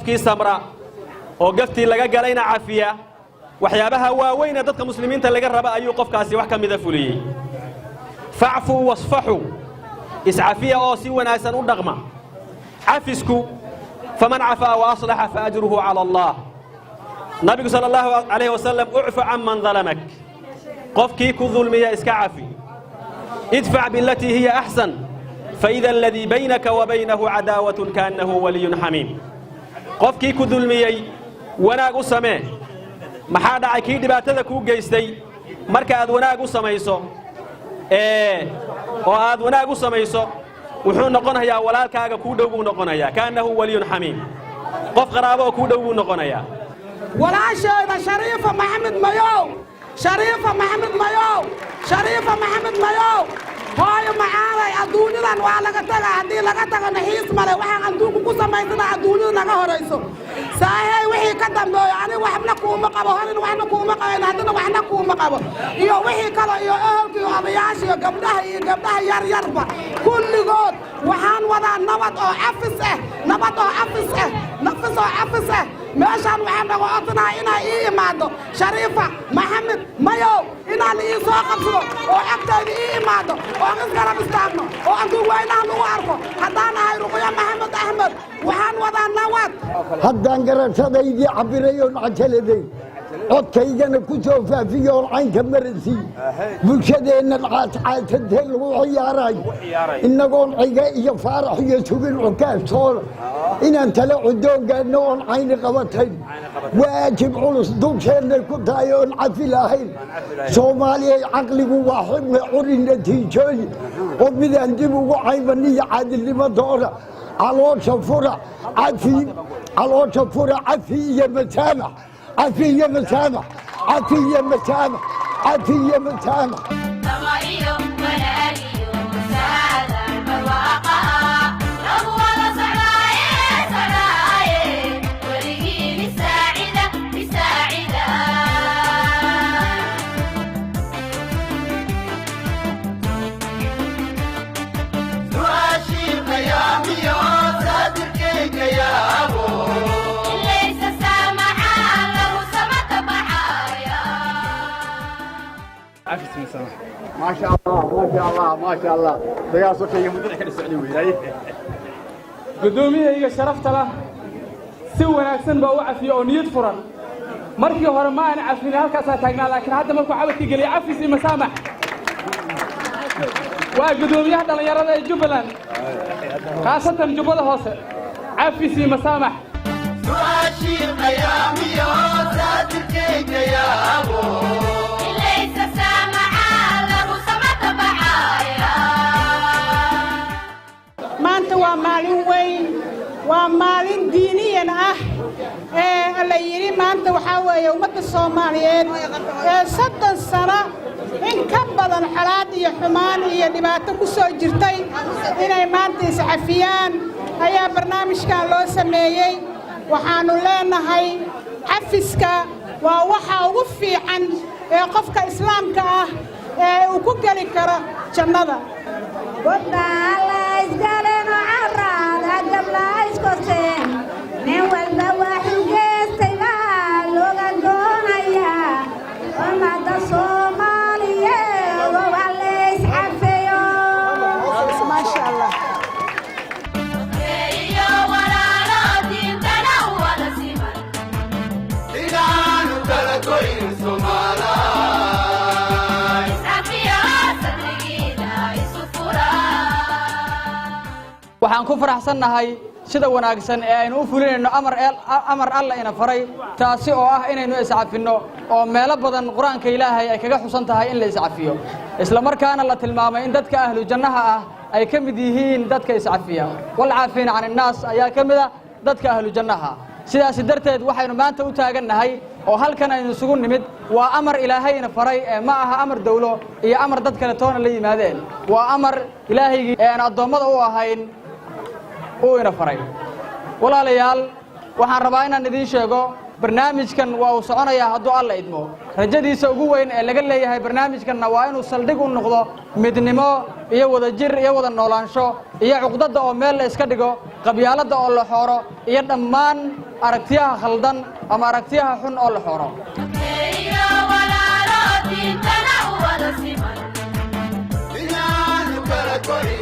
Qofkii samra oo gaftii laga galayna cafiya, waxyaabaha waaweyne dadka muslimiinta laga raba ayuu qofkaasi wax ka mida fuliyey. فاعفوا واصفحوا, iscafiya oo si wanaagsan u dhaqma. Cafisku, فمن عفا وأصلح فأجره على الله. Nabigu sala allahu calayhi wasalam, اعف عمن ظلمك, qofkii ku dulmiya iska cafi. ادفع بالتي هي أحسن فإذا الذي بينك وبينه عداوة كأنه ولي حميم. Qofkii ku dulmiyey wanaag u samee. Maxaa dhacay? Kii dhibaatada kuu geystay marka aad wanaag u samayso oo aad wanaag u samayso, wuxuu noqonayaa walaalkaaga kuu dhow buu noqonayaa. كأنه ولي حميم, qof qaraabo oo kuu dhow buu noqonayaa. Walaashayda Shariifa Maxamed Mayow, Shariifa Maxamed Mayow, Shariifa Maxamed Mayow, hooyo macaanay, adduunyadan waa laga taga. Haddii laga tago naxiis male. Waxaan adduunku ku samaysana adduunyada naga horayso. Saahey, wixii ka dambeeyo ani waxna kuuma qabo, horin waxna kuuma qabayn, haddana waxna kuuma qabo, iyo wixii kale iyo ehelka iyo odayaasha iyo gabdhaha iyo gabdhaha yaryarba kulligood waxaan wadaa nabad oo cafis ah, nabad oo cafis ah, nafis oo cafis ah. Meeshaan waxaan naga codsanaa inaa ii imaado Shariifa Maxamed Mayow, inaa la ii soo qabsado oo agtayda ii imaado oo isgarab istaagno oo adduun weynaha lagu arko. Haddaan ahay Ruqyo Maxamed Axmed, waxaan wadaa nabad. Haddaan garashadaydii cabbiray oon cajaladay, codkaygana ku soo faafiyo oon caynka marasiy, bulshadeenna caascaasantee lagu ciyaaray, innagoon Ciga iyo Faarax iyo sugin cukaashtoona, inaan tala cudoon gaadhno oon cayni qabatayn, waajib culus dusheennay ku tahay oon cafi lahayn. Soomaaliyay, caqligu waa xubna curi natiijooyin oo midaan dib ugu caymaniyo caadilnimo doona. Caloosha fura, cafi, caloosha fura, cafi iyo masaamax, cafi iyo masaamax, cafi iyo masaamax, cafi iyo masaamax. Iyo wanaagiyo saadan barwaaqaha lagu wada socdaaye, socdaaye weligii bisaacida, bisaacida. Su'aashii qiyaamiyo saadirkayga yaabo. Ilaysa saamaxaa lagu samata baxaaya. ما شاء الله، ما شاء الله، ما شاء الله. Dagaal sokeeye muddada kala socday weynaaye. Guddoomiyahayga sharafta lah si wanaagsan baa u cafiye oo niyad furan. Markii hore ma aan cafin, halkaasaa taagnaa, laakiin hadda markuu cabadka geliyay, cafis iyo masaamax. Waa guddoomiyaha dhallinyarada ee Jubbaland, khaasatan Jubbada Hoose. Cafis iyo masaamax. Su'aashii qiyaamiyo saadirkayga yaabo. Ilaysa saamaxaa lagu samata baxaaya. Maanta waa maalin weyn, waa maalin diiniyan ah ee la yidhi maanta waxaa weeye ummadda Soomaaliyeed ee 30 sano in ka badan xolaad iyo xumaan iyo dhibaato ku soo jirtay inay maanta iscafiyaan ayaa barnaamijkan loo sameeyey. Waxaannu leenahay, cafiska waa waxa ugu fiican ee qofka islaamka ah ee uu ku geli karo jannada. Godbaalaysgaleno caraad hagablayskoseen, nin walba waxuu geestay baa looga goonayaa. Ummada Soomaaliyeed oo halays cafeyo. Maasha Allah. Iyo walaalo diintana wada siman. Inaanu kala goyn Soomaalaay. Iscafiyo, sadrigiina isu fura. Waxaan ku faraxsannahay sida wanaagsan ee aynu u fulinayno amar Alla ina faray, taasi oo ah inaynu iscafinno, oo meelo badan Qur-aanka Ilaahay ay kaga xusan tahay in la iscafiyo, isla markaana la tilmaamay in dadka ahlu jannaha ah ay ka mid yihiin dadka iscafiya. والعافين عن الناس ayaa ka mid ah dadka ahlu jannaha. Sidaasi darteed waxaynu maanta u taagannahay oo halkan aynu isugu nimid waa amar Ilaahayna faray ee ma aha amar dawlo iyo amar dad kale toona la yimaadeen. Waa amar Ilaahaygii ee aan addoommada u ahayn uu ina faray. Walaalayaal, waxaan rabaa inaan idiin sheego, barnaamijkan waa uu soconayaa hadduu Alla idmo. Rajadiisa ugu weyn ee laga leeyahay barnaamijkanna waa inuu saldhig u noqdo midnimo iyo wadajir iyo wada noolaansho iyo cuqdadda oo meel la iska dhigo, qabyaaladda oo la xooro iyo dhammaan Aragtiyaha khaldan ama aragtiyaha xun oo la xooro. Inaanu kala goyn.